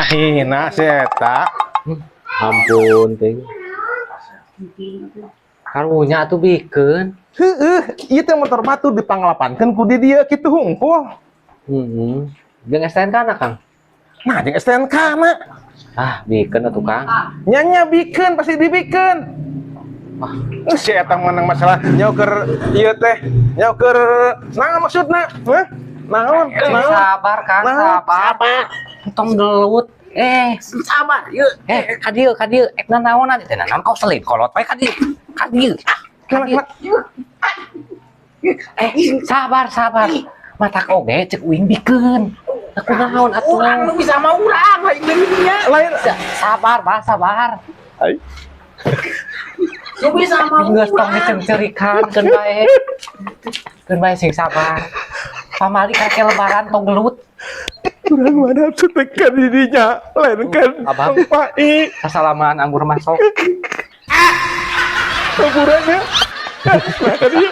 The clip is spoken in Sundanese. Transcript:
Nah, hina si eta. Ampun ting. Karunya atuh bikeun. Heeh, ieu teh motor batur dipanglapankeun ku di dieu kitu hungkul. Heeh. Jeung STNK na, Kang? Nah, jeung STNK na. Ah, bikeun atuh, Kang. Nya bikeun, pasti dibikeun. Wah. Eh, si eta menang masalah nyoker ieu teh, nyoker naon maksudna? Hah? Naon? Eh, Naon? sabar, Kang, Naon? sabar. Tong gelut. Eh, Sabar, yuk. Eh, ka dieu, ka dieu. Ek nanaonan teh naon kau selin kolot we ka dieu. Ka dieu. Ah, ka Kela, dieu. Kela. Eh, sabar, sabar. Matak oge cek uing bikeun. Aku naon atuh? Urang nu bisa mah urang lain deui nya. Lain. Sabar, Bah, sabar. Ai. Nu bisa mah Geus tong urang. Dicengcerikan, keun bae. Keun bae, sing sabar. Pamali kakek lebaran, tong gelut. Urang mana teh ka didinya, lain kan Abang. Pai. Kasalaman anggur masuk. Hampura nya. Nah, ka dieu.